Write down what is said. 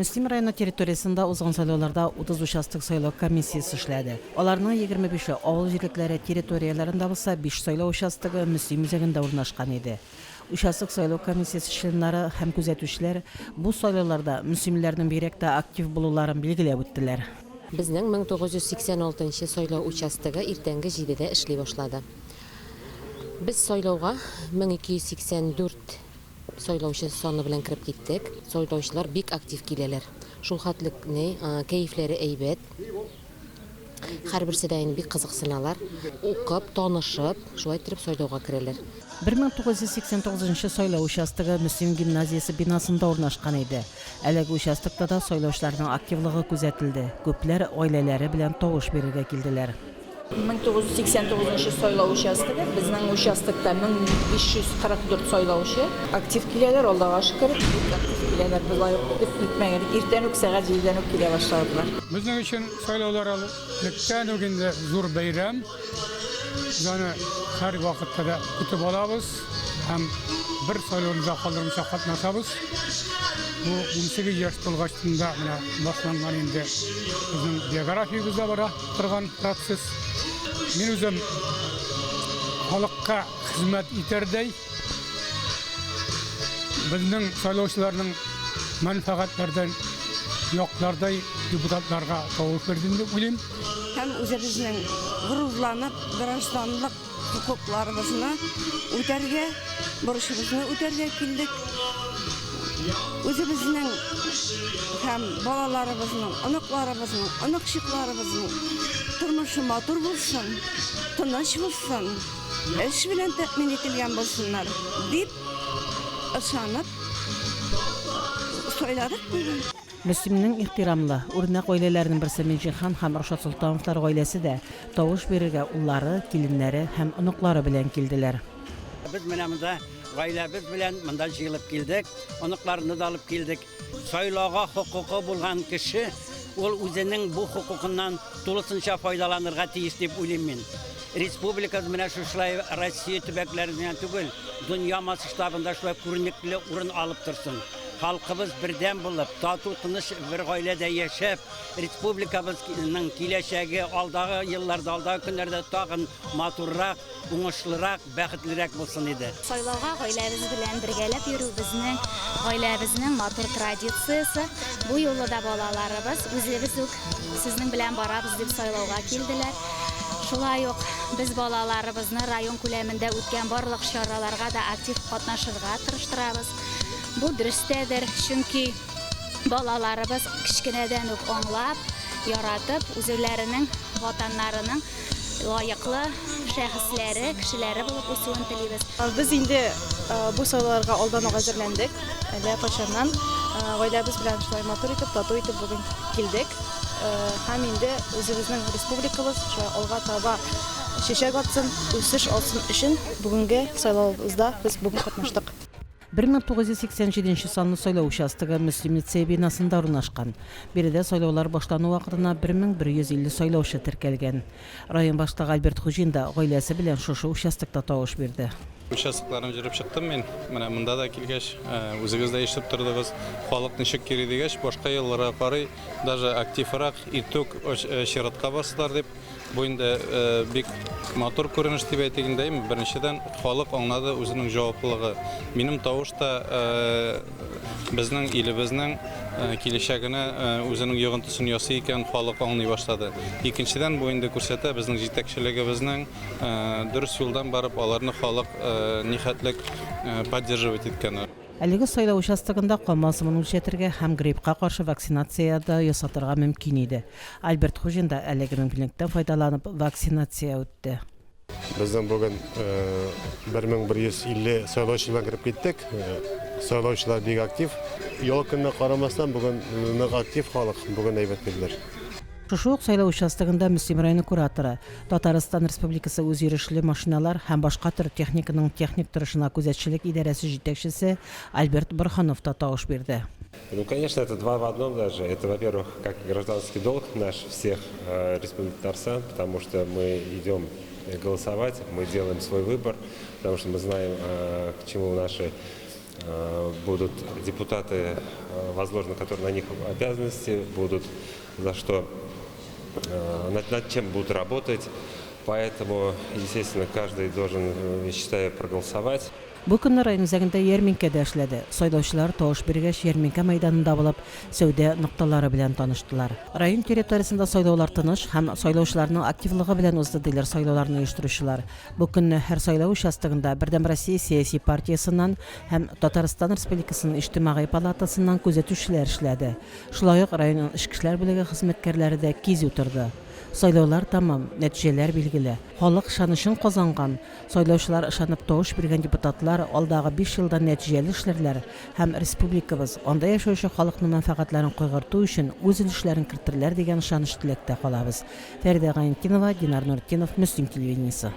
Мөслим районы территориясендә узган сайлауларда 30 участок сайлау комиссиясе эшләде. Аларның 25-е авыл җирлекләре территорияләрендә булса, биш сайлау участогы Мөслим үзәгендә урнашкан иде. Участок сайлау комиссиясе членнары һәм күзәтүчеләр бу сайлауларда мөслимлеләрнең бигрәк тә актив булуларын билгеләп үттеләр. Безнең 1986 нчы сайлау участогы иртәнге җидедә эшли башлады. Без сайлауга 1284 Сайлаучы саны белән кереп киттек. Сайлаучылар бик актив киләләр. Шул хәтлек ни, кәефләре әйбәт. Һәрберсе дә инде бик кызыксыналар. Укып, танышып, шулай иттереп сайлауга керәләр. 1989 нчы сайлау участогы Мөслим гимназиясе бинасында урнашкан иде. Әлеге участокта да сайлаучыларның активлыгы күзәтелде, күпләр гаиләләре белән тавыш бирергә килделәр. 1989 нчы сайлау участогы, безнең участокта 1544 сайлаучы. Актив киләләр, Аллага шөкер, бик актив киләләр. Болай ук дип көтмәгән идек. Иртән үк, сәгать җидедән үк килә башладылар. Безнең өчен сайлаулар ул электән үк инде зур бәйрәм. Без аны һәрвакытта да көтеп алабыз һәм бер сайлауны да калдырмыйча катнашабыз. Бу 18 яшь тулгачтын да менә башланган инде безнең биографиябездә бара торган процесс. Мин үзем халыкка хезмәт итәрдәй, безнең сайлаучыларның мәнфәгатьләрен яклардай депутатларга тавыш бирдем дип уйлыйм. Һәм үзебезнең горурланып гражданлык хокукларыбызны үтәргә, бурычыбызны үтәргә килдек. Үзебезнең һәм балаларыбызның, оныкларыбызның, оныкчыкларыбызның тормышы матур булсын, тыныч булсын, эш белән тәэмин ителгән булсыннар, дип ышанып сайладык бүген. Мөслимнең ихтирамлы, үрнәк гаиләләренең берсе Минҗиһан һәм Рашат Солтановлар гаиләсе дә тавыш бирергә уллары, киленнәре һәм оныклары белән килделәр. Без менә монда гаиләбез белән монда җыелып килдек, оныкларны да алып килдек. Сайлауга хокукы булган кеше ул үзенең бу хокукыннан тулысынча файдаланырга тиеш дип уйлыйм мин. Республикабыз менә шушылай Россия төбәкләрендә генә түгел, дөнья масштабында шулай күренекле урын алып торсын. Халкыбыз бердәм булып, тату, тыныч бер гаиләдә яшәп, республикабызның киләчәге алдагы елларда, алдагы көннәрдә тагын матуррак, уңышлырак, бәхетлерәк булсын иде. Сайлауга гаиләбез белән бергәләп йөрү безнең гаиләбезнең матур традициясе. Бу юлы да балаларыбыз, үзебез үк сезнең белән барабыз дип сайлауга килделәр. Шулай ук без балаларыбызны район күләмендә үткән барлык чараларга да актив катнашырга тырыштырабыз. Бу дөрестәдер, чөнки балаларыбыз кечкенәдән үк аңлап, яратып, үзләренең Ватаннарының лаеклы шәхесләре, кешеләре булып үсүен телибез. Без инде бу сайлауларга алдан ук әзерләндек, әллә кайчаннан. Гаиләбез белән шулай матур итеп, тату итеп бүген килдек. Һәм инде үзебезнең республикабыз шулай алга таба чәчәк атсын, үсеш алсын өчен бүгенге сайлавыбызда без бүген катнаштык. 1987 нче санлы сайлау участогы Мөслим лицее бинасында урнашкан. Биредә сайлаулар башлану вакытына 1150 сайлаучы теркәлгән. Район башлыгы Альберт Хуҗин да гаиләсе белән шушы участокта тавыш бирде. Участокларны йөреп чыктым мин. Менә монда да килгәч, үзегез дә ишетеп тордыгыз, халык ничек йөри дигәч, башка елларга карый даже активрак, иртүк чиратка бастылар дип. Бу инде бик матур күренеш дип әйтик инде, әйме? Беренчедән, халык аңлады үзенең җаваплылыгы. Минем тавыш та безнең илебезнең киләчәгенә үзенең йогынтысын ясый икән, халык аңлый башлады. Икенчедән, бу инде күрсәтә безнең җитәкчелегебезнең дөрес юлдан барып, аларны халык нихәтлек поддерживать иткәне. Әлеге сайлау участогында кан басымын үлчәтергә һәм гриппка каршы вакцинация дә ясатырга мөмкин иде. Альберт Хуҗин да әлеге мөмкинлектән файдаланып вакцинация үтте. Безнең бүген 1150 сайлаучы белән кереп киттек. Сайлаучылар бик актив. Ял көненә карамастан, бүген нык актив халык, бүген әйбәт килделәр. Шушы ук сайлау участогында Мөслим районы кураторы, Татарстан Республикасы үзйөрешле машиналар һәм башка төр техниканың техник торышына күзәтчелек идарәсе җитәкчесе Альберт Борһанов та тавыш бирде. Ну, конечно, это два в одном даже. Это, во-первых, как гражданский долг наш всех Республики Татарстан, потому что мы идем голосовать, мы делаем свой выбор, потому что мы знаем, к чему наши Будут депутаты, возложены, которые на них обязанности, будут за что, над чем будут работать. Поэтому, естественно, каждый должен, я считаю, проголосовать. Бу көнне район үзәгендә ярминкә дә эшләде. Сайлаучылар тавыш биргәч, ярминкә мәйданында булып, сәүдә нокталары белән таныштылар. Район территориясендә сайлаулар тыныч һәм сайлаучыларның активлыгы белән узды, диләр сайлауларны оештыручылар. Бу көнне һәр сайлау участогында Бердәм Россия сәяси партиясеннән һәм Татарстан Республикасының Иҗтимагый палатасыннан күзәтүчеләр эшләде. Шулай ук районның эчке эшләр бүлеге хезмәткәрләре дә кизү торды. Сайлаулар тәмам, нәтиҗәләр билгеле. Халык ышанычын казанган, сайлаучылар ышанып тавыш биргән депутатлар алдагы биш елда нәтиҗәле эшләрләр һәм республикабыз, анда яшәүче халыкның мәнфәгатьләрен кайгырту өчен үз өлешләрен кертерләр дигән ышаныч-теләктә калабыз. Фәридә Гайнетдинова, Динар Нуретдинов, Мөслим телевидениесе.